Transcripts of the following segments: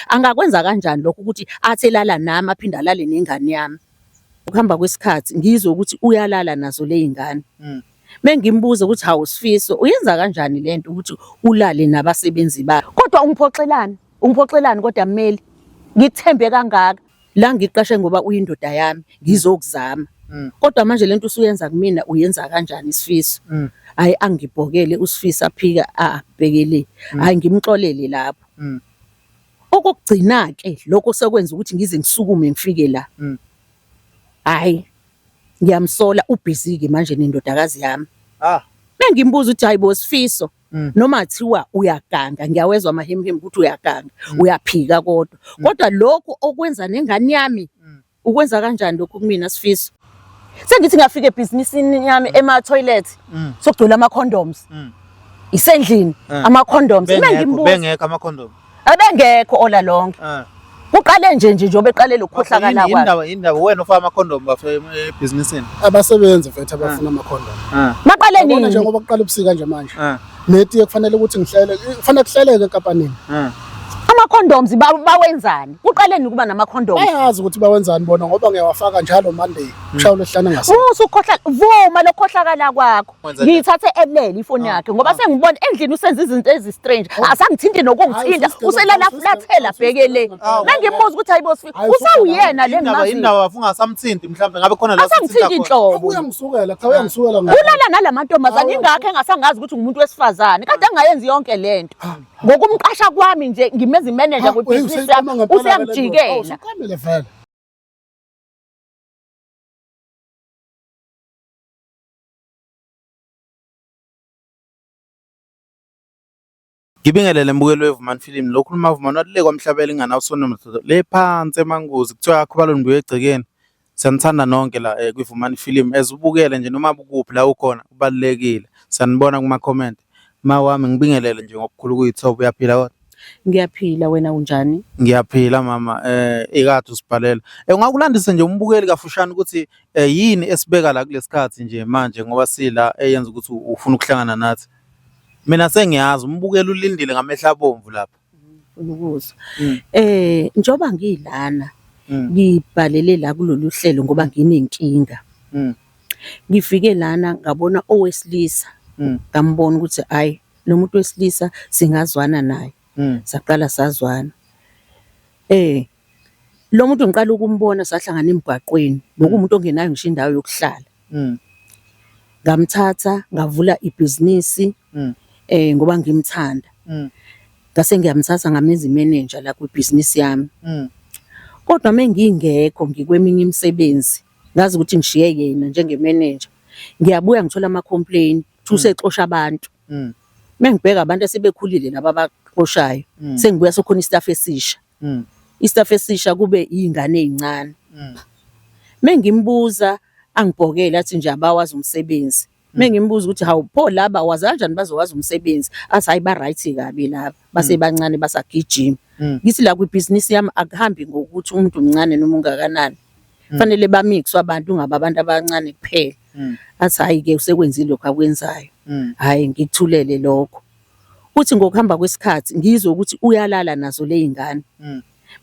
angakwenza kanjani lokho ukuthi athi elala nami aphinde alale nengane yami. Ukuhamba kwesikhathi ngizwe ukuthi uyalala nazo ley'ngane. Mengimbuza ukuthi hawu Sifiso uyenza kanjani lento ukuthi ulale nabasebenzi bakho. Kodwa ungiphoxelani? Ungiphoxelani kodwa mmeli? Ngikuthembe kangaka. La ngiqashe ngoba uyindoda yami ngizokuzama. Kodwa manje lento usuyenza kumina uyenza kanjani Sifiso? Hayi angibhokele uSifiso aphika abhekele. Hayi ngimxolele lapho. Okokugcina ke lokho sekwenza ukuthi ngize ngisukume ngifike la. Hayi ngiyamsola ubhizi ke manje nendodakazi yami. Mengimbuza ukuthi hayibo Sifiso noma thiwa uyaganga ngiyawezwa amahemhemu ukuthi uyaganga uyaphika kodwa. Kodwa lokho okwenza nengane yami ukwenza kanjani lokhu kumina Sifiso? Sengithi ngiyafika ebhizinisini yami ema toilet sokugcwele ama condoms. Isendlini ama condoms. Mengimbuza bengekho ama condoms. Abengekho ola lonke. Kuqale nje nje njengoba eqale lokukhohlakala kwakhe. Indaba indaba wena ufaka ama condom bafo ebhizinisini. Abasebenzi mfethu abafuna ama condom. Maqale Yabona nini? njengoba kuqala ubusika nje manje. Netiye kufanele ukuthi ngihlele kufanele kuhleleke enkampanini. Ama condoms bawenzani? Kuqale nini ukuba nama condoms? Bayazi ukuthi bawenzani bona ngoba ngiyawafaka njalo Monday. Kushaya uLwesihlanu ngase. Musa ukukhohlala vuma lokukhohlakala kwakho. Wenza njani? Ngiyithathe elele ifoni yakhe ngoba sengibona endlini usenza izinto ezi strange. Asangithinti nokungithinta uselala flathela bhekele. Mengimbuza ukuthi hayibo Sifiso usawuyena le Indaba ngimaziyo. indaba bafo ungasamthinti mhlawumbe ngabe khona la Asangithinti inhlobo. Uyangisukela cha uyangisukela ngoba. Ulala nalamantombazane ingakho engasangazi ukuthi ngumuntu wesifazane. Kade engayenzi yonke lento. Ngokumqasha kwami nje ngimenza imanager kwibhizinisi yami useyamjikela. Usuqamile vele. Ngibingelele mbukeli weVumani Film lokhu uMavumani wathi le kwamhlabela ingane awusona le phansi emanguzi kuthiwa yakho balondiwe egcekeni. Siyanithanda nonke la kwiVumani Film as ubukele nje noma ukuphi la ukhona kubalulekile. Siyanibona kuma comment. Ma wami ngibingelele nje ngokukhulu kuyithoba uyaphila kodwa? Ngiyaphila wena unjani? Ngiyaphila mama ikade usibhalela. Ungakulandisa nje umbukeli kafushane ukuthi yini esibeka la kulesikhathi nje manje ngoba sila eyenza ukuthi ufuna ukuhlangana nathi. Mina sengiyazi umbukeli ulindile ngamehlo abomvu lapha. Ufuna ukuzwa. Njoba ngilana ngibhalele la kulolu hlelo ngoba nginenkinga. Ngifike lana ngabona owesilisa ngambona ukuthi hayi lo muntu wesilisa singazwana naye. Saqala sazwana. Lo muntu ngiqala ukumbona sahlangana emgwaqweni bekuwumuntu ongenayo ngisho indawo yokuhlala. Ngamthatha ngavula ibhizinisi ngoba ngimthanda. Ngase ngiyamthatha ngamenza imanager la kwibhizinisi yami. Kodwa mengingekho ngikweminye imisebenzi ngazi ukuthi ngishiye yena njengemanager. Ngiyabuya ngithola ama complaint kuthi usexosha abantu. Mengibheka abantu asebekhulile laba abaxoshayo sengibuya sokhona istaff esisha. Istaff esisha kube izingane ezincane. Mengimbuza angibhokele athi nje abawazi umsebenzi. Mengimbuza ukuthi hawu pho laba wazi kanjani bazowazi umsebenzi athi hayi ba right kabi laba basebancane basagijima. Ngithi la kwibhizinisi yami akuhambi ngokuthi umuntu umncane noma ungakanani. Fanele bamixwe abantu ungaba abantu abancane kuphela. Athi hayi ke usekwenzile lokho akwenzayo. Hayi ngikuthulele lokho. Kuthi ngokuhamba kwesikhathi ngizwe ukuthi uyalala nazo ley'ngane.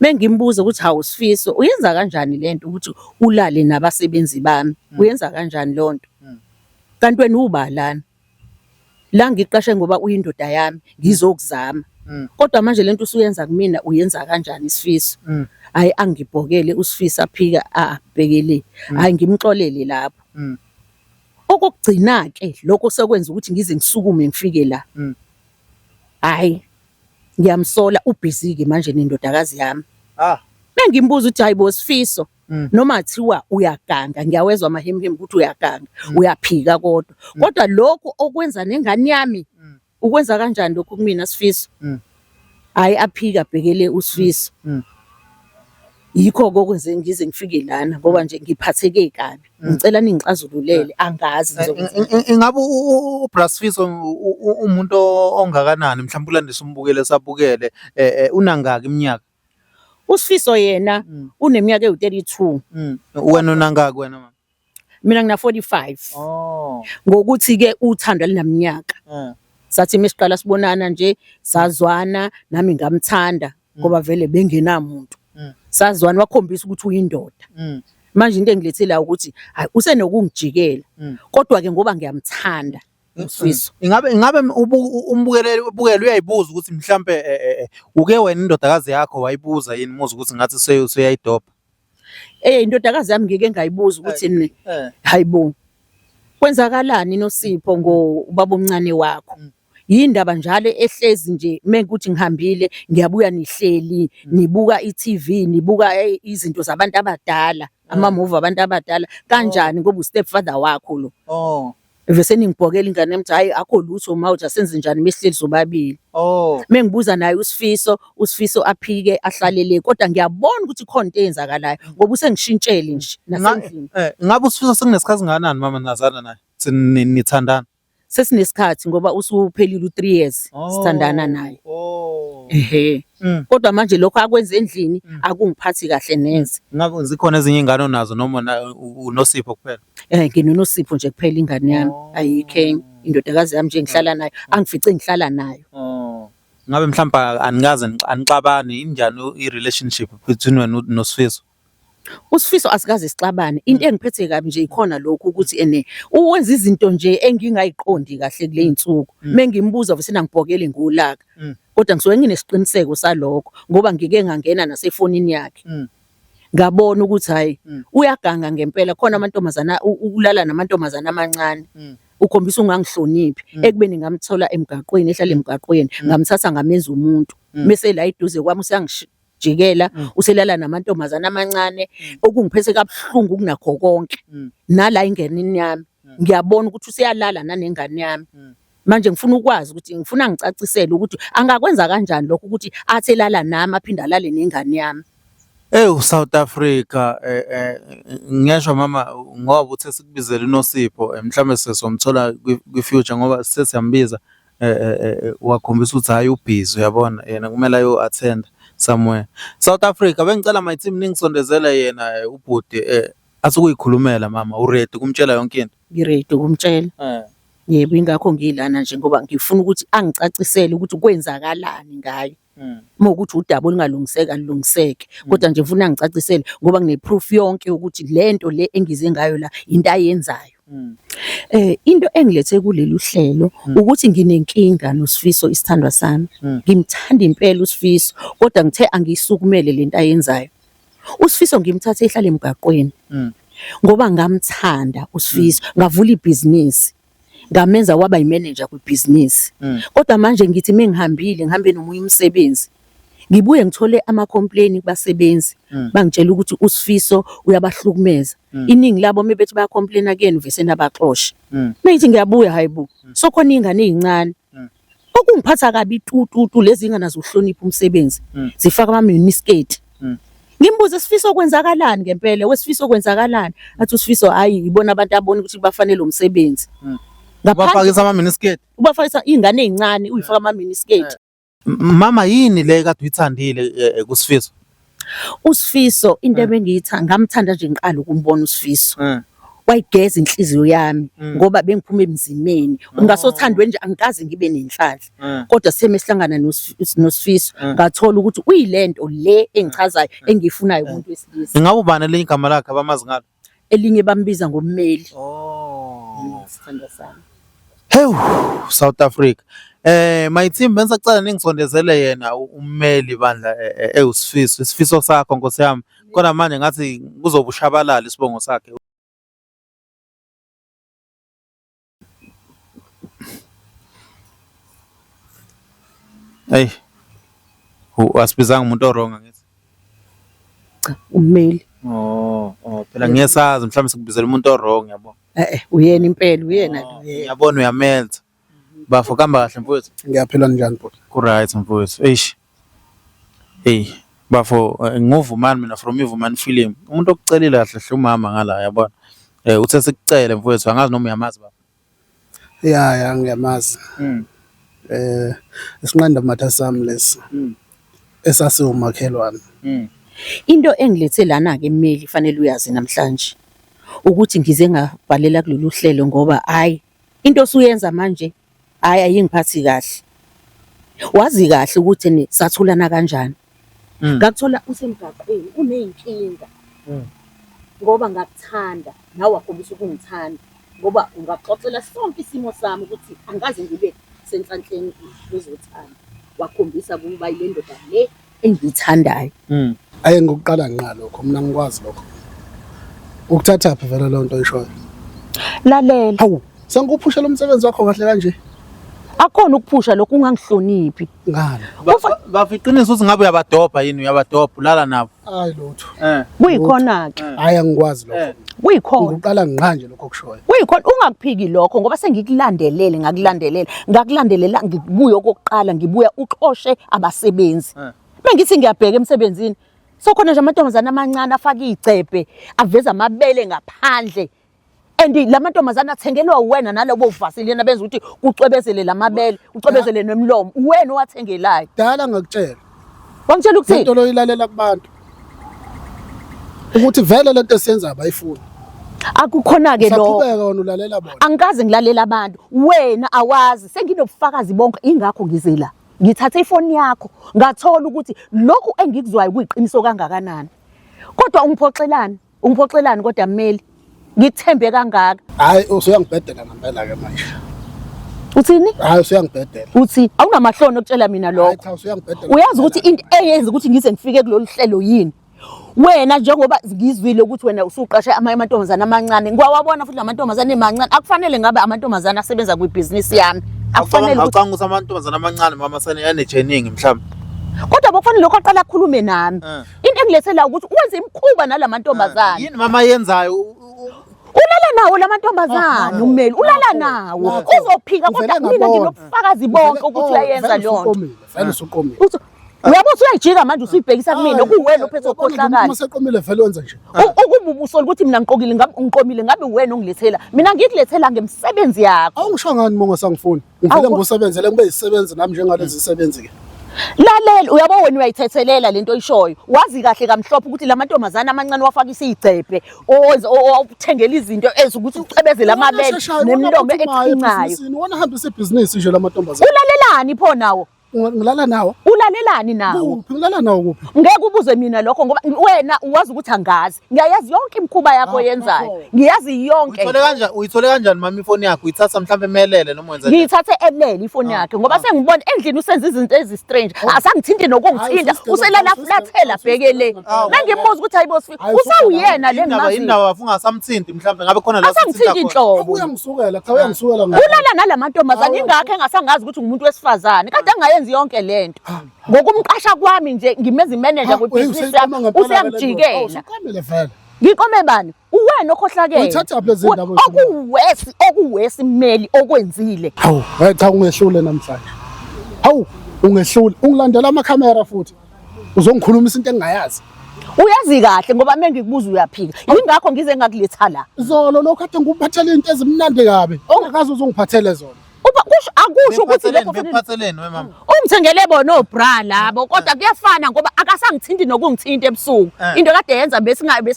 Mengimbuza ukuthi hawu Sifiso uyenza kanjani lento ukuthi ulale nabasebenzi bami? Uyenza kanjani lonto? Kanti wena uba lana? La ngiqashe ngoba uyindoda yami ngizokuzama. Kodwa manje lento usuyenza kumina uyenza kanjani Sifiso? Hayi angibhokele uSifiso aphika abhekele. Hayi ngimxolele lapho. Okokugcina ke lokho sekwenza ukuthi ngize ngisukume ngifike la. Hayi ngiyamsola ubhizi ke manje nendodakazi yami. Mengimbuza ukuthi hayibo Sifiso noma thiwa uyaganga ngiyawezwa amahemhemu ukuthi uyaganga uyaphika kodwa. Kodwa lokho okwenza nengane yami ukwenza kanjani lokhu kumina Sifiso? Hayi aphika bhekele uSifiso. Yikho kokwenze ngize ngifike lana ngoba nje ngiphatheke kabi. Ngicela ningixazululele angazi ngizokwenza. Ingabe uBrasfiso umuntu ongakanani mhlawumbe ulandisa umbukele sabukele unangaki iminyaka? USifiso yena uneminyaka ewu-32. Wena unangaki wena mama? Mina ngina 45. Ngokuthi ke uthando alinaminyaka. Sathi mesiqala sibonana nje sazwana nami ngamthanda. Ngoba vele bengenamuntu. Sazwana wakhombisa ukuthi uyindoda. Manje into engilethe la ukuthi hayi usenokungijikela. Kodwa ke ngoba ngiyamthanda uSifiso. Ingabe umbukeleli ubukele uyayibuza ukuthi mhlambe uke wena indodakazi yakho wayibuza yini muzi ukuthi ngathi useyayidobha? Indodakazi yami ngike ngayibuza ukuthi ni hayibo kwenzakalani Nosipho ngobaba omncane wakho? Yindaba njalo ehlezi nje mekuthi ngihambile ngiyabuya nihleli nibuka i-TV nibuka izinto zabantu abadala ama-movie abantu abadala kanjani ngoba u-stepfather wakho lo. Vese ningibhokela ingane yami ukuthi hhayi akho lutho ma uthi asenze njani mesihleli sobabili. Mengibuza naye uSifiso, uSifiso aphike ahlale le kodwa ngiyabona ukuthi khona into eyenzakalayo ngoba usengishintshele nje nasendlini. Ngabe uSifiso sekunesikhathi singakanani mama nazana naye? Nithandana? Sesinesikhathi ngoba usuphelile u-3 years sithandana naye. Ehhe. Kodwa manje lokho akwenza endlini akungiphathi kahle neze. Ngabe zikhona ezinye ingane onazo noma uNosipho kuphela? NginoNosipho nje kuphela ingane yami. Ayikho enye. Indodakazi yami nje ngihlala nayo, angifice ngihlala nayo. Ngabe mhlawumbe anikaze anixabani, injani i-relationship between wena noSifiso? USifiso asikaze sixabane. Into engiphethe kabi nje ikhona lokhu ukuthi ene uwenza izinto nje engingayiqondi kahle kule insuku. Mengimbuza vese nangibhokele ngolaka. Kodwa ngisuke nginesiqiniseko salokho ngoba ngike ngangena nasefonini yakhe. Ngabona ukuthi hayi uyaganga ngempela khona amantombazana ukulala namantombazana amancane. Ukhombisa ungangihloniphi ekubeni ngamthola emgaqweni ehlala emgaqweni ngamthatha ngamenza umuntu mese la eduze kwami useyangijikela uselala namantombazana amancane okungiphethe kabuhlungu kunakho konke. Nala ingenini yami ngiyabona ukuthi useyalala nanengane yami. Manje ngifuna ukwazi ukuthi ngifuna ngicacisele ukuthi angakwenza kanjani lokho ukuthi athi elala nami aphinde alale nengane yami. Ewu South Africa ngiyasho mama ngoba uthe sikubizele uNosipho mhlawumbe sesomthola kwi-future ngoba sesiyambiza wakhombisa ukuthi hhayi ubhizi uyabona yena kumele ayo-attend somewhere. South Africa bengicela my team ningisondezele yena ubhuti athi ukuyikhulumela mama u-ready kumtshela yonke into? Ngi-ready ukumtshela. Yebo, ingakho ngilana nje ngoba ngifuna ukuthi angicacisele ukuthi kwenzakalani ngaye. Uma ukuthi udaba olungalungiseka alulungiseke. Kodwa nje ngifuna angicacisele ngoba ngine-proof yonke yokuthi le nto le engize ngayo la into ayenzayo. Into engilethe kulelu hlelo ukuthi nginenkinga noSifiso isithandwa sami. Ngimthanda impela uSifiso kodwa ngithe angiyisukumele lento ayenzayo. USifiso ngimthathe ehlala emgaqweni. Ngoba ngamthanda uSifiso, ngavula ibhizinisi. Ngamenza waba yimanager kwibhizinisi. Kodwa manje ngithi mengihambile ngihambe nomunye umsebenzi. Ngibuye ngithole ama-complain kubasebenzi. Bangitshela ukuthi uSifiso uyabahlukumeza. Iningi labo mebethi baya-complaina kuyena uvese nabaxoshe. Mengithi ngiyabuya hayibo. So khona iy'ngane ey'ncane. Okungiphatha kabi tututu lezi ngane azohlonipha umsebenzi. Zifaka ama miniskirt. Ngimbuze Sifiso kwenzakalani ngempela, weSifiso kwenzakalani? Athi uSifiso hayi ibona abantu abona ukuthi bafanele umsebenzi. Ubafakisa ama miniskirt. Ubafakisa ingane ezincane uyifaka ama miniskirt. Mama yini le kade uyithandile kuSifiso? USifiso into ebengiyithanda ngamthanda nje ngiqala ukumbona uSifiso. Wayigeza inhliziyo yami ngoba bengiphuma emzimeni ungasothandweni nje angikaze ngibe nenhlanhla kodwa sitheme sihlangana noSifiso ngathola ukuthi uyilento le engichazayo engiyifunayo umuntu wesilisa. Ingabe ubani elinye igama lakhe abamazi ngalo? Elinye bambiza ngommeli. Sithandwa sami. Hewu South Africa. My team bengisacela ningisondezele yena ummeli bandla ewuSifiso isifiso sakho Nkosi yami. Kodwa manje ngathi kuzobe ushabalala isibongo sakhe. Hey. Asibizanga umuntu o-wrong angithi? Cha, ummeli. Oh, phela ngiyesazi mhlawumbe sikubizela umuntu o-wrong yabo. Uyena impela, uyena lo. Ngiyabona uyamelta. Bafo kuhamba kahle mfowethu. Ngiyaphila njani bhuti? Ku-right mfowethu. Eish. Hey, bafo nguvumani mina from iVumani Film. Umuntu okucelile kahle hle umama ngala yabona. Uthe sikucele mfowethu angazi noma uyamazi baba. Ya ya ngiyamazi. Isinqanda matha sami lesi. Esasiwumakhelwane. Into engilethe lana ke mmeli fanele uyazi namhlanje ukuthi ngize ngabhalela kulolu hlelo ngoba hayi into osuyenza manje hayi ayingiphathi kahle. Wazi kahle ukuthi ni sathulana kanjani. Ngakuthola usemgaqweni uney'nkinga. Ngoba ngakuthanda, nawe wakhombisa ukungithanda. Ngoba ungaxoxela sonke isimo sami ukuthi angikaze ngibe senhlanhleni kwezothando. Wakhombisa ukuba yile ndoda le engiyithandayo. Aye ngokuqala ngqa lokho, mina ngikwazi lokho. Ukuthathaphi vele leyo nto oyishoyo? Lalela. Hawu, sengikuphushela umsebenzi wakho kahle kanje. Akukhona ukuphusha lokhu, ungangihloniphi. Ngani? Bafo, iqiniso ukuthi ngabe uyabadobha yini, uyabadobha, ulala nabo? Hayi lutho. Kuyikhona-ke. Hayi angikwazi lokho. Kuyikhona. Ngiqala ngqa nje lokho okushoyo. Kuyikhona, ungakuphiki lokho ngoba sengikulandelele, ngakulandelela, ngakulandelela ngibuye okokuqala, ngibuya uxoshe abasebenzi. Mengithi ngiyabheka emsebenzini, sokhona nje amantombazane amancane afaka igcebhe, aveza amabele ngaphandle. And la mantombazane athengelwa uwena nalobo vaseline abenza ukuthi kucwebezele lamabele, ucwebezele nemlomo. Uwena owathengelayo. Dala ngakutshela. Wangitshela ukuthini? Lento loyilalela kubantu. Ukuthi vele lento esiyenza abayifuni. Akukhona ke lokho. Usaqhubeka wena ulalela bona. Angikaze ngilalela abantu. Wena awazi, senginobufakazi bonke, ingakho ngize la. Ngithathe ifoni yakho, ngathola ukuthi lokhu engikuzwayo kuyiqiniso kangakanani. Kodwa ungiphoxelani? Ungiphoxelani kodwa mmeli? Ngikuthembe kangaka. Hayi usuyangibhedela ngempela ke manje. Uthini? Hayi usuyangibhedela. Uthi awunamahloni okutshela mina Hayi lokho. cha usuyangibhedela. Uyazi ukuthi into eyenza ukuthi ngize ngifike kulolu hlelo yini? Wena njengoba ngizwile ukuthi wena usuqashe amanye amantombazane amancane, ngiwawabona futhi lamantombazane emancane. Akufanele ngabe amantombazane asebenza kwibhizinisi yami. Akufanele ukuthi Awucabanga ukuthi amantombazane amancane mama sane ane-training mhlawumbe. Kodwa bokufanele lokho aqala akhulume nami. Into engilethela ukuthi wenze imikhuba nalamantombazane. Yini mama yenzayo? Ulala nawo lamantombazane ummeli, ulala nawo. Uzophika kodwa mina nginobufakazi bonke ukuthi uyayenza leyo nto. Vele usuqomile. Uthi uyabo usuyayijika manje usuyibhekisa kumina kuwena ophethe ukhohlakala. Uma seqomile vele wenza nje. Ukuba ubusola ukuthi mina ngiqokile ngabe ngiqomile ngabe wena ongilethela. Mina ngikulethela ngemsebenzi yakho. Awungisho ngani uma ungasangifuni? Ngivele ngikusebenzele ngibe yisebenzi nami njengalezi zisebenzi ke. Lalela, uyabo wena uyayithethelela lento oyishoyo. Wazi kahle kamhlophe ukuthi lamantombazane amancane wafakisa igcebhe, owuthengela izinto ezukuthi ucebezele amabele nemilomo eqhinqayo. Wona hambisa ibhizinisi nje lamantombazane. Ulalelani pho nawo? Ngilala nawo. Ulalelani nawo? Kuphi ngilala nawo kuphi? Ngeke ubuze mina lokho ngoba wena uwazi ukuthi angazi. Ngiyayazi yonke imikhuba yakho oyenzayo. Ngiyazi yonke. Uyithole kanjani, uyithole kanjani mama ifoni yakho? Uyithatha mhlawumbe emelele noma wenza njani? Ngiyithathe elele ifoni yakhe ngoba sengibona endlini usenza izinto ezi-strange. Asangithinti nokungithinta, uselala flathela bheke le. Mengimbuza ukuthi hayibo Sfi, usawuyena le Indaba ngimaziyo. indaba bafuna ungasamthinti mhlawumbe ngabe khona la Asangithinti sithinta khona. inhlobo. Uyangisukela, cha uyangisukela ngabe. Ulala nalamantombazane ingakho engasangazi ukuthi ngumuntu wesifazane. Kade angayenzi yonke lento. Ngokumqasha kwami nje ngimenza imanager kwibhizinisi yami, useyamjikela. Usuqomile vele. Ngiqome bani? Uwena okhohlakele. Uyithathaphi lezi ndaba ozikhulumayo? Okuwesi, okuwesi mmeli okwenzile. Hawu, hayi cha ungehlule namhlanje. Hawu, ungehlule. Ungilandela amakhamera futhi. Uzongikhulumisa into engingayazi. Uyazi kahle ngoba mengikubuza uyaphika. Yingakho ngize ngakuletha la. Zolo lokho kade ngikuphathele into ezimnandi kabi. Ongakaze uzongiphathele zona. Uba kusho akusho ukuthi lokho kufanele Bekuphatheleni we mama. ungithengele bona obra labo kodwa kuyafana ngoba akasangithinti nokungithinta ebusuku. Into kade yenza besingabe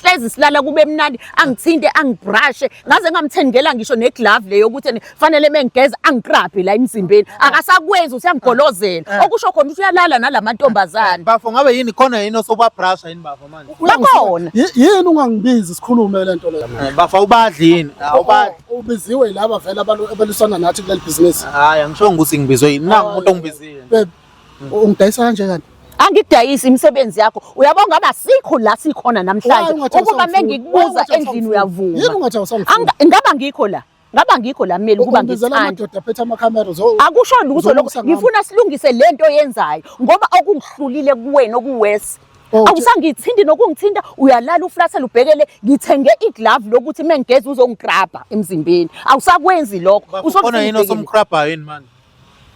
besihlezi silala kube mnandi, angithinte angibrashe, ngaze ngamthengela ngisho neglove leyo ukuthi fanele mengigeza angikrabhe la emzimbeni. Akasakwenzi, useyangigolozela. Okusho khona ukuthi uyalala nalamantombazane. Bafo ngabe yini khona yini osobabrasha yini bafo manje? Bakhona. Yini ungangibizi sikhulume lento le? Bafo awubadli yini? Awubadli. Ubiziwe laba vele abalwisana nathi kuleli bhizinisi. Hayi angisho ukuthi ngibizwe yini. Nangu umuntu ongibizile. Babe, ungidayisa kanje kanti? Angikudayisi imisebenzi yakho. Uyabona ngaba sikho la sikhona namhlanje. Why ungathi Ukuba awusangifuni? mengikubuza Why ungathi endlini awusangifuni? uyavuma. Yini ungathi awusangifuni? Ngaba ngikho la. Ngaba ngikho la mmeli ukuba Ungibizela ngithanda. amadoda aphethe amakhamera Akusho lutho lokho. uzolungisa ngami. Ngifuna silungise lento oyenzayo ngoba okungihlulile kuwena okuwesi. Oh, Awusangithinti nokungithinta, uyalala uflathela ubhekele ngithenge iglove lokuthi mengigeza uzongigrabha emzimbeni. Awusakwenzi lokho. Bafo khona yini Usokuzibhekile. osomkrabhayo yini manje?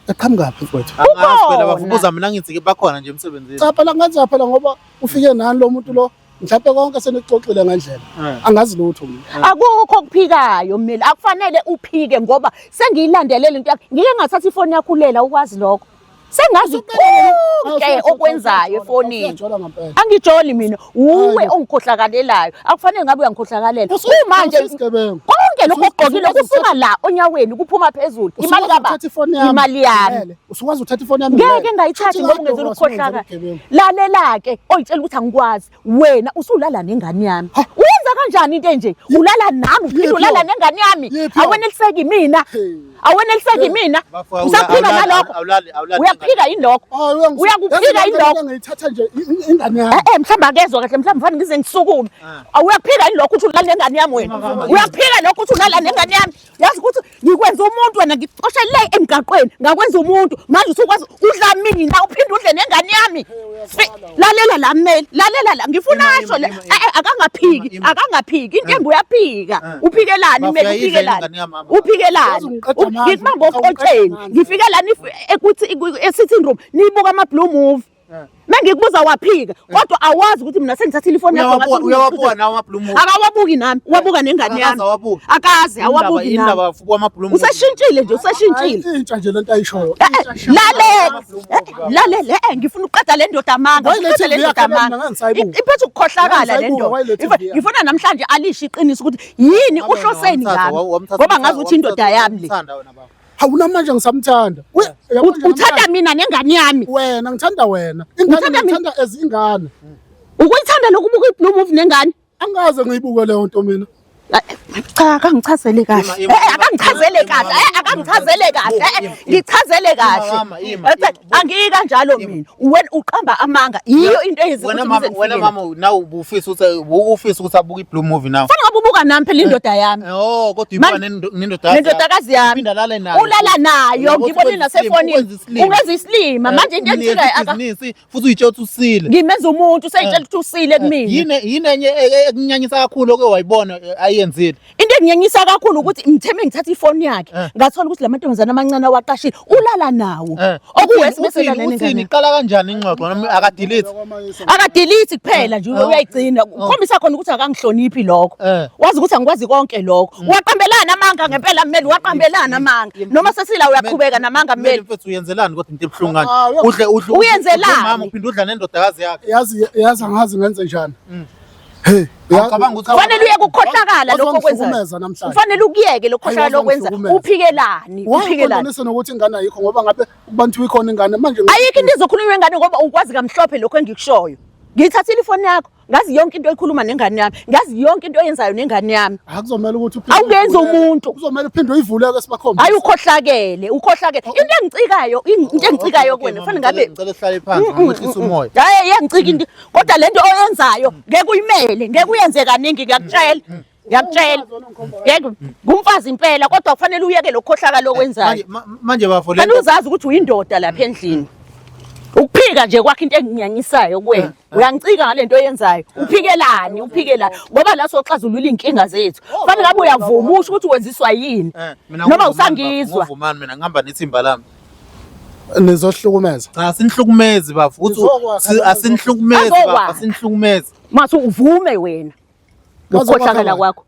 Eqhamukaphi mfowethu? Angazi phela Ukhona. bafo buza mina ngithi ke bakhona nje emsebenzini. Cha phela ngenza phela ngoba ufike nani lo muntu lo mhlawumbe konke senikuxoxile ngendlela. Angazi lutho mina. Akukho okuphikayo mmeli, akufanele uphike ngoba sengiyilandelela into yakho. Ngike ngathatha ifoni yakho ulela ukwazi lokho. Sengazi konke okwenzayo efonini. Uyajola ngempela. Angijoli mina, uwe Hayi. ongikhohlakalelayo. Akufanele ngabe uyangikhohlakalela. Kumanje Isigebengu. konke Konke lokho okugqokile kusuka la onyaweni kuphuma phezulu. Imali kaba. Imali yami. Usukwazi uthatha ifoni yami. Ngeke ngayithathi ngoba ungenzela ukukhohlakala. Lalela ke oyitshela ukuthi angikwazi. Wena usulala nengane yami. Uyenza kanjani into enje? Ulala nami, uphinde ulala nengane yami. Aweneliseki mina. Aweneliseki mina. Usaphika nalokho. Uyaphika yini lokho? Uyakuphika yini lokho? Ngiyithatha nje ingane yami. Eh eh mhlawumbe akezwa kahle mhlawumbe mfana ngize ngisukume. Uyaphika yini lokho ukuthi ulala nengane yami wena? Uyaphika lokho ukuthi ulala nengane yami? Yazi ukuthi ngikwenza umuntu wena ngixoshe le emgaqweni ngakwenza umuntu manje usukwazi udla mina uphinde udle nengane yami. Lalela la mmeli, lalela la ngifuna asho le eh, eh, akangaphiki, akangaphiki into embi uyaphika. Uphikelani mmeli uphikelani? Uphikelani? Ngithi mangoqotsheni ngifike la ekuthi e-sitting room nibuka ama blue movie. Mengikubuza waphika kodwa awazi ukuthi mina sengithathile ifoni yakho ngathi Uyawabuka nawe ama-blue movie. Akawabuki nami, uwabuka nengane yami. Akaze awabuke. Akaze awabuki nami. Indaba kwama-blue movie. Useshintshile nje, useshintshile. Intsha nje lento ayishoyo. Eh, eh, Lalela, eh, lalela, ngifuna ukuqeda le ndoda amanga. Why le Ngifuna le TV ndoda yakhe amanga. mina ngangisayibuka. Iphethe ukukhohlakala le Ngangisayibuka, ndoda. why le TV yakhe? Ngifuna namhlanje alisho iqiniso ukuthi yini uhloseni ngami. Ngoba ngazi ukuthi indoda yami le. Wamthanda wena baba. Hawu namanje ngisamthanda. Uyabona nje Uthanda namhlanje- mina nengane yami. Wena ngithanda wena. Ingane Uthanda mina? ngithanda as ingane. Ukuyithanda lokubuka i-blue movie nengane. Angaze ngiyibuke leyo nto mina. Cha, akangichazele kahle. Ima, ima, Eh, ima, akangichazele ima, kahle. ima, Eh, akangichazele kahle. ima, Eh, ima, ngichazele kahle. Mama, ima, Eh, ima. Angiyi kanjalo mina. Wena uqamba amanga. Yiyo into eyenza Wena ukuthi mama, ngize wena ngifike la. mama nawe ubufisa ukuthi ubufisa ukuthi abuke i-blue movie nawe. Fanele ngabe ubuka nami phela indoda yami. Oh, kodwa ibuka nendodakazi. Nendodakazi yami. Uphinda alale nayo. Ulala nayo, Uyabo ngibonile ukuthi nasefonini. ukwenza isilima. Ungenza isilima. Manje into Umnikeza engicikayo aka ibhizinisi futhi uyitshela ukuthi usile. ngimenza umuntu useyitshela ukuthi usile kumina. Yini yini enye ekunyanyisa kakhulu oke wayibona ayenzile? Into enginyenyisa kakhulu ukuthi ngitheme ngithatha ifoni yakhe ngathola ukuthi la mantombazane amancane awaqashile ulala nawo. Okuwesi bese Uthini elala uthini nengane. iqala kanjani ingxoxo noma akadelete? Akadelete kuphela nje uyayigcina. Ukhombisa khona ukuthi akangihloniphi lokho. Wazi ukuthi angikwazi konke lokho. Waqambelana amanga ngempela mmeli, waqambelana amanga. Noma sesila uyaqhubeka namanga Mmeli mmeli. mfethu uyenzelani kodwa into ebuhlungu kanje? Ah, Udle udle Uyenzelani? Mama uphinde udla nendodakazi yakhe. Yazi yazi angazi ngenze njani. Hey, Awucabangi ukuthi Kufanele uyeke ukukhohlakala Waze lokho okwenzayo. wangihlukumeza namhlanje. Kufanele ukuyeke lokukhohlakala Hayi, waze okwenza. wangihlukumeza. Uphikelani? Uphikelani? Wangibonisa nokuthi ingane ayikho ngoba ngabe kubantu ikhona ingane manje Ayikho into ezokhulunywa ngengane ngoba ukwazi kamhlophe lokho engikushoyo. Ngiyithathile ifoni yakho, ngazi yonke into oyikhuluma nengane yami, ngazi yonke into oyenzayo nengane yami. Akuzomela ukuthi uphinde Awungenzi uyivuleke. umuntu. Kuzomela uphinde uyivuleke sibakhombe. Hayi ukhohlakele, ukhohlakele. Into engicikayo, into engicikayo kuwena kufanele ngabe ngicela uhlale phansi ngimehlisa umoya. Hayi iyangicika into. Kodwa lento oyenzayo ngeke uyimele, ngeke uyenze kaningi ngiyakutshela. Ngiyakutshela. Ngeke ngumfazi impela kodwa kufanele uyeke lokukhohlakala okwenzayo. Manje manje bafo le Fanele uzazi ukuthi uyindoda lapha endlini. Ukuphika nje kwakho into enginyanyisayo kuwena. Uyangicika ngalento oyenzayo. Uphikelani, uphikelani ngoba la soxazulula inkinga zethu. Fanele ngabe uyavuma usho ukuthi wenziswa yini. Mina Noma usangizwa. Nguvumani mina ngihamba nethimba lami. Nizohlukumeza. Cha asinihlukumezi bafo. Uthi Nizokwakha, asinihlukumezi bafo, Azokwakha. asinihlukumezi. Mase uvume wena. Ukukhohlakala kwakho.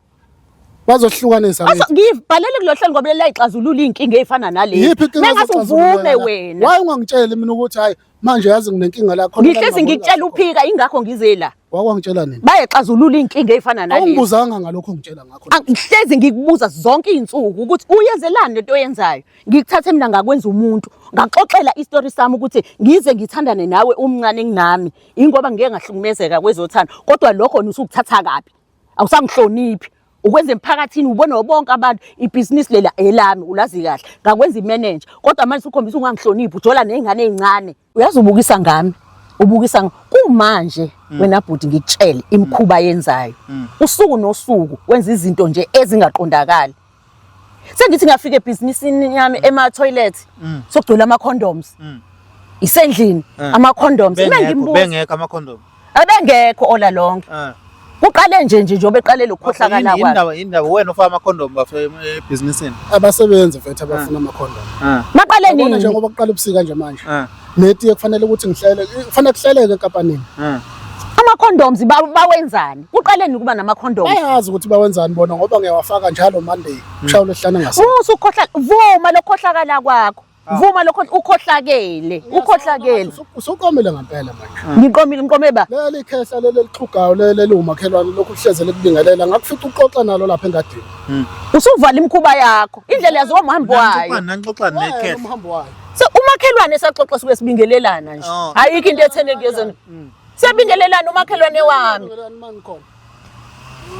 Bazohlukanisa. Aso ngibhalele kulolu hlelo ngoba layixazulula iy'nkinga ey'fana nalezi. Yiphi inkinga Mengase ozoxazulula uvume la? wena. Why ungangitsheli mina ukuthi hayi manje yazi nginenkinga la khona. Ngihlezi ngikutshela uphika ingakho ngize la. Wakwangitshela nini? Bayexazulula iy'nkinga ey'fana nalezi. Awungibuzanga ngalokho ongitshela ngakho. Ngihlezi ngikubuza zonke iy'nsuku ukuthi uyenzelani lento oyenzayo. Ngikuthathe mina ngakwenza umuntu. Ngaxoxela isitori sami ukuthi ngize ngithandane nawe umncane kunami. Ingoba ngike ngahlukumezeka kwezothando. Kodwa lokho usukuthatha kabi. Awusangihloniphi. Ukwenza emphakathini ubona bonke abantu ibhizinisi lela elami ulazi kahle. Ngakwenza imanager. Kodwa manje usukhombisa ungangihloniphi ujola nezingane ezincane. Uyazi ubukisa ngami. Ubukisa kumanje wena bhuti ngikutshele imikhuba yenzayo. Usuku nosuku wenza izinto nje ezingaqondakali. Sengithi ngafika ebhizinisini yami ema toilet sokugcwele ama condoms. Isendlini ama condoms. Mina Bengekho ngimbuza bengekho ama condom. abengekho ola lonke. Kuqale nje nje njengoba eqale lokukhohlakala kwakhe. Indaba indaba wena ofaka ama condom bafo ebhizinisini. Abasebenzi mfethu abafuna ama condom. Maqale Yabona nini? njengoba kuqala ubusika nje manje. Netiye kufanele ukuthi ngihlele, kufanele kuhleleke enkampanini. Ama condoms bawenzani? Kuqale nini ukuba nama condoms? Bayazi ukuthi bawenzani bona ngoba ngiyawafaka njalo Monday. Kushaya uLwesihlanu ngase. Musa ukukhohlakala, vuma lokukhohlakala kwakho. Vuma lokho ukhohlakele, ukhohlakele. Usuqomile ngempela manje. Ngiqomile ngiqome ba. Leli khehla leli elixhugayo leli eliwumakhelwane lokhu kuhleze likubingelela ngakufica uxoxa nalo lapha engadini. Usuvala imikhuba yakho. Indlela yaziwa umhambi wayo. Nanixoxa nekhehla. Umhambi wayo. So umakhelwane saxoxa suke sibingelelana nje. Oh. Ayikho into ethene kuyezona. Siyabingelelana umakhelwane wami. Bingelelani manikhona.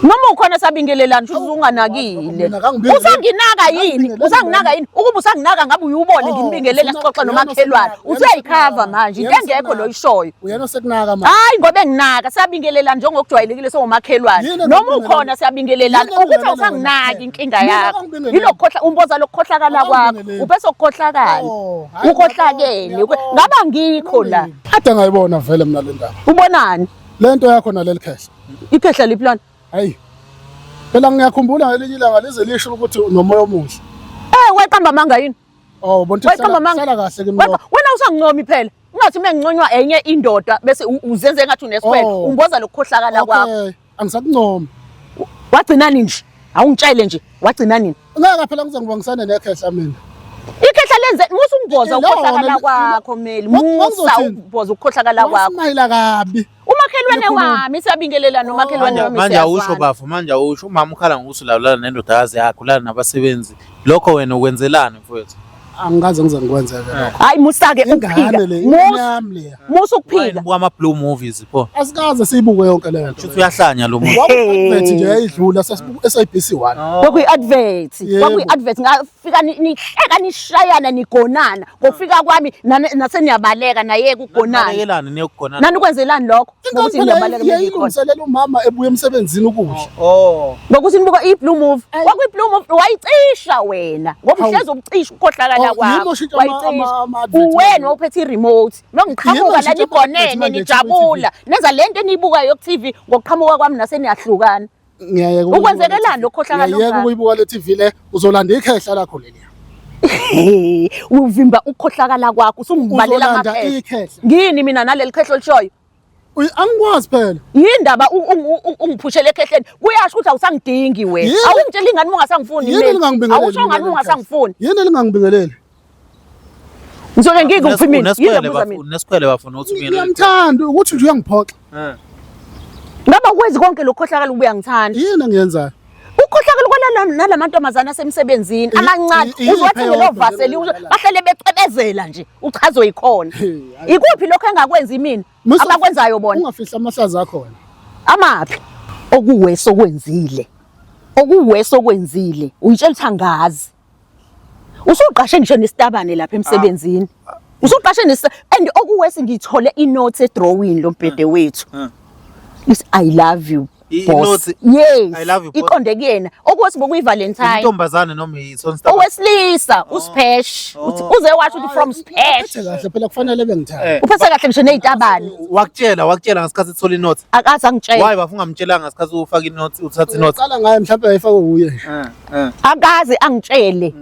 Noma ukhona sabingelelana shuthi unganakile. Mina kangibingeleli. Usanginaka yini? Kangibingeleli Usanginaka yini? Ukuba usanginaka ngabe uyubone Oh, ngimbingelela ufuna- sixoxe uyena nomakhelwane. osekunaka, uyena Usuyayikhava osekunaka, manje into uyena engekho osekunaka. loyishoyo. Uyena osekunaka manje. Hayi ngoba enginaka siyabingelelana njengokujwayelekile sowomakhelwane. Yini Noma engakubingeleli? ukhona siyabingelelana. Yini Ukuthi engibingelela awusanginaki wena? inkinga Mina yakho. kangibingeleli. Yilokukhohla umboza lokukhohlakala kwakho. Akangibingeleli. Ubese ukukhohlakala. Oh, hhayi, Ukhohlakele. ngiyabonga. Ngaba ngikho la. Kade ngayibona vele mina le ndaba. Ubonani? Le nto yakho naleli khehla. Ikhehla liphi lona? Hayi. Phela ngiyakhumbula ngelinye ilanga lize lisho ukuthi unomoya omuhle. Eh waqamba amanga yini? Oh, bona ukuthi Waqamba amanga. hlala kahle kimi Weqa- lokho. Wena usangincomi phela. Ungathi uma nginconywa enye indoda bese uzenze engathi unesikhwele. Oh. Umboza lokukhohlakala kwakho. Okay, angisakuncomi. Wagcina nje? Awungitshele nje, wagcina nini? Ngeke phela ngize ngibangisane nekhehla mina. Ikhehla lenze musa umboza Lona ukukhohlakala kwakho Meli. Musa Wangizothini? umboza ukukhohlakala kwakho. Wasimayila kabi. Umakhelwane Likhuluma. wami siyabingelela nomakhelwane wami. Manje awusho siyazwana. bafo, manje awusho umama ukhala ngokuthi ulawulala nendodakazi yakho, ulala nabasebenzi. Lokho wena ukwenzelani mfowethu? Angikaze ngize ngikwenzeke lokho. Hayi musa-ke Ingane ukuphika. le, ingane Musa yami leya. musa Why ukuphika. nibuka ama blue movies pho? Asikaze siyibuke yonke le nto. Shuthi uyahlanya lo muntu. Kwaku-advert nje yayidlula sesibuka SABC 1. Kwakuyi-advert, Yebo. kwakuyi-advert ngafika nihleka nishayana nigonana. Ngokufika kwami naseniyabaleka nayeka ukugonana. Balekelani niyokugonana. Nanikwenzelani lokho? Ingane Ngokuthi phela niyabaleka mengikhona. yayilungiselela umama ebuya emsebenzini ukudla. Oh. Ngokuthi nibuka i-blue move. Kwakuyi-blue move wayicisha wena. Ngoba Hawu. uhlezi ukucisha ukukhohlakala Oh, kwakho. yimi oshintsha Wayicisha. ama-advert Uwena manje. ophethe i-remote. Nongiqhamuka Yimi la oshintsha ama-advert nigonene manje nijabula. Nenza lento eniyibukayo ku-TV ngokuqhamuka kwami naseniyahlukana. Ngiyayeka Ukwenzekelani lokukhohlakala Ngiyayeka okungaka? ukuyibuka le TV le uzolanda ikhehla lakho leliya. Uvimba ukukhohlakala kwakho usungibalela Uzolanda amakhehla. ikhehla. Ngini mina naleli khehla olishoyo. Angikwazi phela. Yindaba ungiphushele ekhehleni. Kuyasho ukuthi awusangidingi wena. Yini? Awungitsheli ingane uma ungasangifuni Yini mina. elingangibingeleli? Awusho ngani uma ungasangifuni. Yini elingangibingeleli? Ngizoke ngikuphi mina? Yini Unesikhwele ngibuza bafo, mina? unesikhwele bafuna ukuthi ubingelele. Ngiyamthanda ukuthi nje uyangiphoxa. Ngaba ukwenzi konke lokukhohlakala ubuya ngithanda. Yini engiyenzayo? Ukukhohlakala kwalana nalamantombazana asemsebenzini amancane uzowathengela iyiphi ovaseli eyodwa nje bahlele becwebezela nje uchazwe yikhona. Hey, hayi. Ikuphi lokho engakwenzi mina? Musa- Abakwenzayo bona. Ungafihli amahlazo akhona. Amaphi? Okuwesi okwenzile. Okuwesi okwenzile. Uyitshela ukuthi angazi. Usuqashe ngisho nesitabane lapha emsebenzini. Usuqashe nes and okuwesi ngithole inote edrawing lombhede wethu. It's I love you. Boss. Inote? Yes. I love you, boss. Iqonde kuyena. Okuwesi bokuyi Valentine. Intombazane noma isonstar. Owesilisa uSpesh. Uthi uze washo ukuthi from Spesh. Uphethe kahle phela kufanele bengithanda. Uphethe kahle ngisho nezitabane. Wakutshela ngesikhathi ethola inote. Akaze angitshele. Why bafuna ungamtshelanga ngesikhathi ufaka inote, uthatha inote? Uqala ngaye mhlawumbe ayifake uye nje. Akaze angitshele.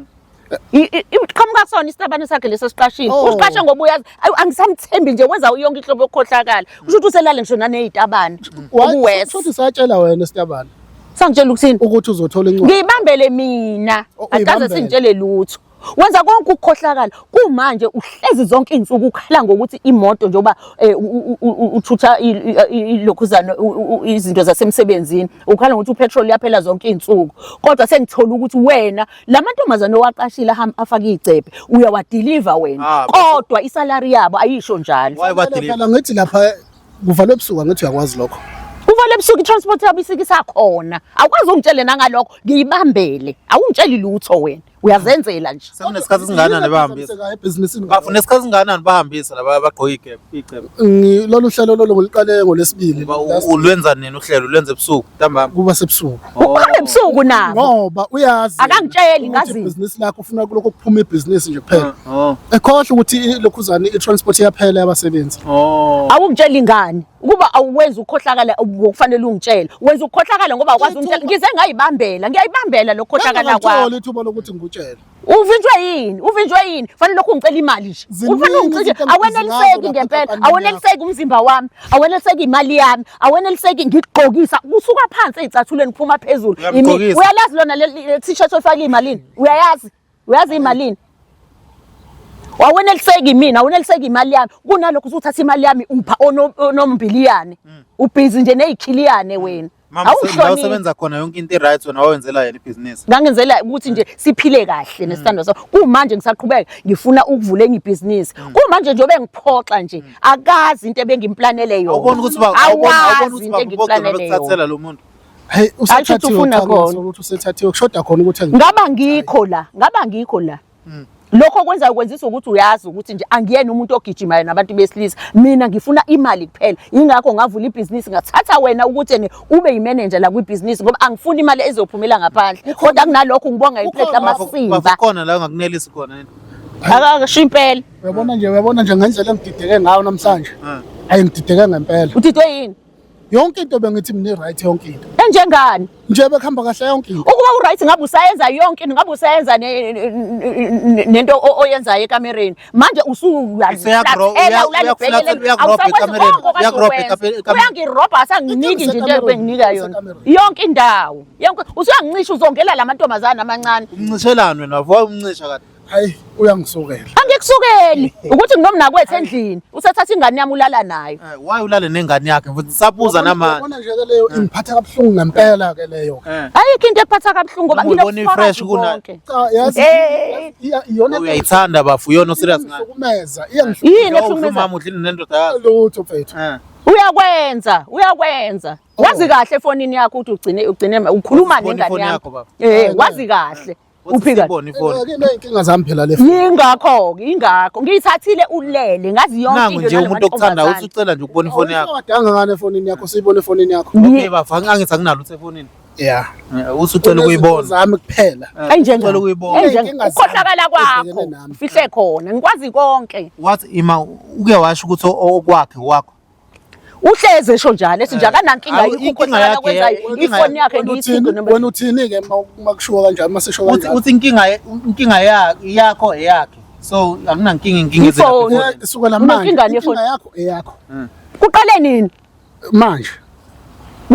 Iqhamuka kusona isitabane sakhe leso siqashile. Oh. Usiqashe ngoba uyazi angisamthembi nje wenza yonke inhlobo yokukhohlakala. Kusho ukuthi uselale ngisho nanezitabane. Okuwes. Futhi satshela wena sitabane Sangitshela ukuthini? ukuthi uzothola incwadi. Ngiyibambele mina. Oh, Akaze uyibambele. singitshele lutho. Wenza konke ukukhohlakala. Kumanje uhlezi zonke izinsuku ukhala ngokuthi imoto njengoba uthutha ilokhuzana izinto zasemsebenzini. Ukhala ngokuthi upetrol uyaphela zonke izinsuku. Kodwa sengithola ukuthi wena lamantombazane owaqashile ahamba afake icephe uyawadeliver wena. Ah, Kodwa isalary yabo ayisho njalo. Why badeliver? Phela ngithi lapha kuvalwe ebusuku angithi uyakwazi lokho. Uvale ebusuku i-transport yabo isike isakhona. Awukwazi ungitshele nangalokho ngiyibambele. Awungitsheli lutho wena. Uyazenzela nje. Sekunesikhathi esingakanani bahambisa? Ebhizinisini. Bafuna nesikhathi esingakanani bahambisa laba abagqoke igebe, icebe. Lolu hlelo lolu ngiliqale ngolesibili. Ulwenza nini uhlelo? Ulwenza ebusuku ntambama. Kuba sebusuku. Uhambe ebusuku nabo. Ngoba uyazi. Akangitsheli, ukuthi ngazi. Ibhizinisi lakho ufuna kulokho kuphuma ibhizinisi nje kuphela. Oh. Ekhohle ukuthi lokhuzana i-transport iyaphela yabasebenzi. Oh. Awungitsheli ngani? Ukuba awuwenzi ukukhohlakala ngokufanele ungitshele. Wenza ukukhohlakala ngoba awukwazi ungitshela. Ngize ngayibambela. Ngiyayibambela lokukhohlakala kwakho. Ngangithola ithuba lokuthi ngikutshele. Uvinjwe yini? Uvinjwe yini? Fanele lokhu ungicela imali nje. Ziningi Ufanele ungicela izinto aweneliseki engizinazo ngempela. lapha enkampanini Aweneliseki umzimba wami. Aweneliseki imali yami. Aweneliseki ngikugqokisa. Kusuka phansi ezicathulweni kuphuma phezulu. Uyamgqokisa. Uyalazi lona le t-shirt oyifakile imalini? Uyayazi? Uyazi imalini? Aweneliseki mina, aweneliseki imali yami. Kunalokho usuthatha imali yami ungipha onombiliyane. Ubhizi nje nezikhiliyane wena. Mama la Awuhloniphi. usebenza khona yonke into i-right wena wawenzela yena ibhizinisi. Ngangenzela ukuthi nje siphile kahle nesithandwa sami. Kumanje ngisaqhubeka ngifuna ukuvula enye ibhizinisi. Kumanje nje obengiphoxa nje akazi into ebengimplanele yona. Awuboni ukuthi ba awuboni awuboni Awazi ukuthi into ba engikuplanele yona. bekuthathela lo muntu. Hey usethathiwe ufuna cha, khona. ngiyasola ukuthi usethathiwe kushoda khona ukuthi Ngaba ngikho la, ngaba ngikho la. Lokho kwenza kwenzisa ukuthi uyazi ukuthi nje angiyena umuntu ogijimayo nabantu besilisa. Mina ngifuna imali kuphela. Ingakho ngavula ibhizinisi ngathatha wena ukuthi ene ube yimanager la kwibhizinisi ngoba angifuni imali ezophumela ngaphandle. Kodwa kunalokho ngibonga iplate amasimba. Bafo khona la ungakunelisi khona yini? Akasho impela. Uyabona nje ngendlela engidideke ngayo namhlanje. Hayi ngidideke ngempela. Udidwe yini? Yonke into bengithi mina i-right yonke into. Enjengani? Nje bekuhamba kahle yonke into. Ukuba u-right ngabe usayenza yonke into, ngabe usayenza nento oyenzayo ekamereni. Manje Uyakurobha ekamereni, uyakurobha ekamereni. Uyangirobha asanginiki nje into ebenginika yona. Yonke indawo. Yonke usuyangincisha uzongela la mantombazane amancane. Umncishelani wena wavo umncisha kade. Hayi uyangisukela. Angikusukeli ukuthi nginomnakwethu endlini. Usethatha ingane yami ulala nayo. Why ulale nengane yakhe mfuthu sabuza namanje. Uyabona nje ke leyo ingiphatha kabuhlungu ngempela ke leyo. Ayikho into ekuphatha kabuhlungu ngoba Noma uyibona nginobufakazi i-fresh kunayo. bonke. Cha yazi iyona Uyayithanda bafu uyona serious ngayo. iyangihlukumeza Yini iyangihlukumeza ehlukumeza? Umama udlile nendoda yakho. lutho mfethu. Uyakwenza, uyakwenza. Wazi kahle efonini yakho ukuthi ugcine ukhuluma Wasibona nengane ifoni yakho. yakho, baba. Wazi kahle. Uphika. Sibone ifoni. Ke inkinga zami phela le. Yingakho, ingakho. Ngiyithathile ulele, ngazi yonke Nangu into nje nale umuntu okuthandayo mantombazane. usucela nje ukubona ifoni yakho. Wadanga ngane efonini yakho siyibone efonini yakho. Okay bafu angithi anginalo uthe efonini. Yeah. Usucela ukuyibona. Zami kuphela. Enjenga. Ucela ukuyibona. Enjenga. Inkinga zami Ukukhohlakala kwakho. ebhekene nami. Fihle khona, ngikwazi konke. Wathi ima uke washo ukuthi okwakhe wakho. Uhleze esho njalo ethi nje akanankinga Awu, yikho inkinga ukukhohlakala yakhe, kwenzayo. inkinga Ifoni yakhe Wena ngiyithinto uthini noma wena uthini ke makushiwo kanjalo masisho Uthi kanjalo. uthi inkinga yakho eyakhe. So akunankinga inkinga Ifoni. ezelapha. Sukela manje Unenkinga nefoni. inkinga yakho eyakho. Kuqale nini? Manje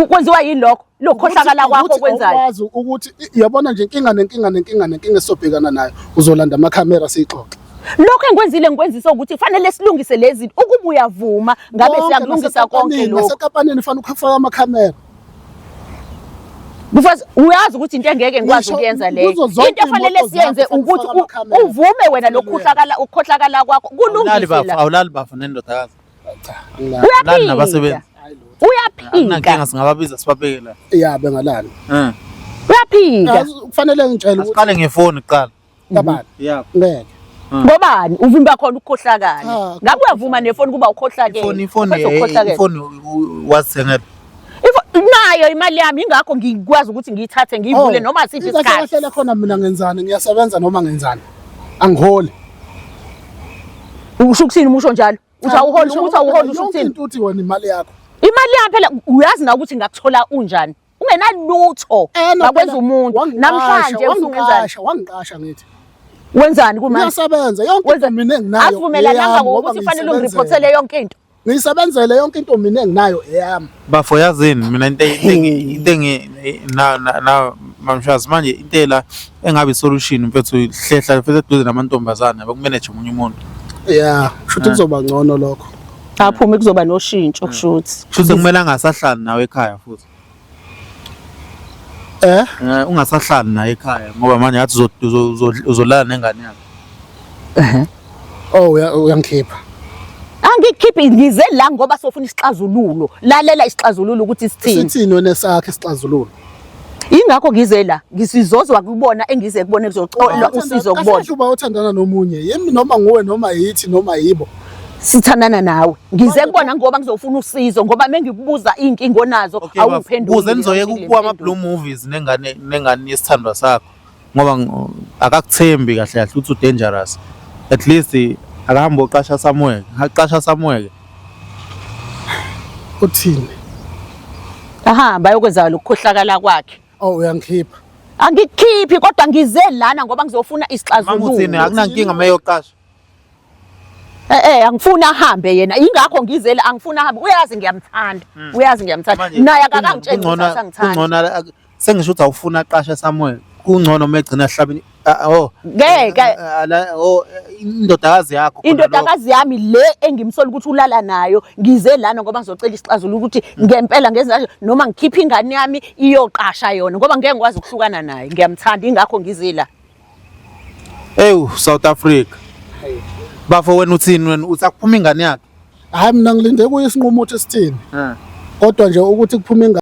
Kwenziwa yini lokho? Lokhohlakala kwakho Ukuthi okwenzayo. awukwazi ukuthi uyabona nje inkinga nenkinga nenkinga nenkinga esobhekana nayo uzolanda amakhamera siyixoxe. Lokho engikwenzile ngikwenzisa ukuthi fanele silungise lezi zinto. Ukuba uyavuma ngabe Konke siyakulungisa konke nasekampanini- lokho. Nasekampanini fanele ukufaka amakhamera. Mfazi uyazi ukuthi into engeke ngikwazi Ngisho ukuyenza leyo. kuzo zonke Into efanele iy'moto siyenze zakho ukuthi ufake amakhamera. uvume wena lokukhohlakala ukukhohlakala kwakho Awulali kulungise bafu, la. awulali bafu nendodakazi. Cha, angilali. Awulali nabasebenzi. Uyaphika. Akunankinga singababiza sibabeke la. Ya bengalali. Uyaphika. Yazi, Kufanele ngitshele ukuthi Asiqale ngefoni kuqala. kabani. Yakho. Ngeke. Ngobani uvimba khona ukukhohlakala. Cha, Ngabe uyavuma nefoni kuba ukhohlakele. Ifoni ifoni Uphethe ukukhohlakele. ifoni wazithengela. Nayo imali yami ingakho ngikwazi ukuthi ngiyithathe ngiyivule Oh, noma siphi Kahle isikhathi. kahle khona mina ngenzani ngiyasebenza noma ngenzani. Angiholi. Usho ukuthini umusho njalo? Uthi awuholi, Ngisho uthi awuholi usho yonke ukuthini? into uthi wena imali yakho. Imali yami phela uyazi na ukuthi ngakuthola unjani. Ungenalutho. Eh, no, Ngakwenza phela, umuntu. wangiqasha, Namhlanje usungenzani? Wangiqasha ngithi. Wenzani kumanje? Ngiyasebenza yonke into mina enginayo. Asivumelananga eyami, ngoba ngokuthi kufanele ngiyisebenzele. ungiriphothele yonke into. Ngiyisebenzele yonke into mina enginayo eyami. Bafo yazini mina into into engi na na na mamshazi manje into la engabe solution mfethu hlehla mfethu eduze namantombazane bakumanage omunye umuntu. Yeah, kushuthi kuzoba ngcono lokho. Aphume kuzoba noshintsho kushuthi. Kushuthi kumele angasahlali nawe ekhaya futhi. Ungasahlali naye ekhaya ngoba manje ngathi uzolala nengane yakhe. Oh, uyangikhipha. Angikukhiphi ngize la ngoba sofuna isixazululo. Lalela isixazululo ukuthi sithini. Sithini wena esakhe isixazululo? Ingakho ngize la, ngisizozwa kubona engize kubona kuzoxola usizo kubona. Kahle uba uthandana nomunye, yimi noma nguwe noma yithi noma yibo. Sithandana nawe. Ngize kubona ngoba ngizofuna usizo ngoba mengikubuza inkinga onazo Okay, bafo, awungiphenduli. Kuze nizoyeka ukubuka ama blue movies nengane yesithandwa sakho ngoba akakuthembi kahle kahle ukuthi u dangerous. At least akahambe oqasha somewhere, aqasha somewhere. Uthini? Ahamba ayokwenza lokukhohlakala kwakhe. Oh, uyangikhipha. Angikukhiphi kodwa ngize lana ngoba ngizofuna Mama uthini isixazululo. akunankinga mayoqasha. Angifuni ahambe yena. Ingakho ngizele angifuni ahambe. Uyazi ngiyamthanda. Uyazi ngiyamthanda. Manje, Naye akakangitsheli ukuthi kungcono asangithandi. kungcono sengisho ukuthi awufuna aqashe somewhere. Kungcono uma egcina hlabini. Oh. Ngeke. Oh, indodakazi yakho khona lokho. Indodakazi yami le engimsola ukuthi ulala nayo, ngize lana ngoba ngizocela isixazululo ukuthi ngempela ngenza kanje noma ngikhiphe ingane yami iyoqasha yona ngoba ngeke ngikwazi ukuhlukana naye. Ngiyamthanda ingakho ngize la. Ewu South Africa. Bafo wena uthini wena uthi akuphuma ingane yakhe? Hayi, mina ngilinde kuye isinqumo ukuthi sithini. Kodwa nje ukuthi kuphume ingane.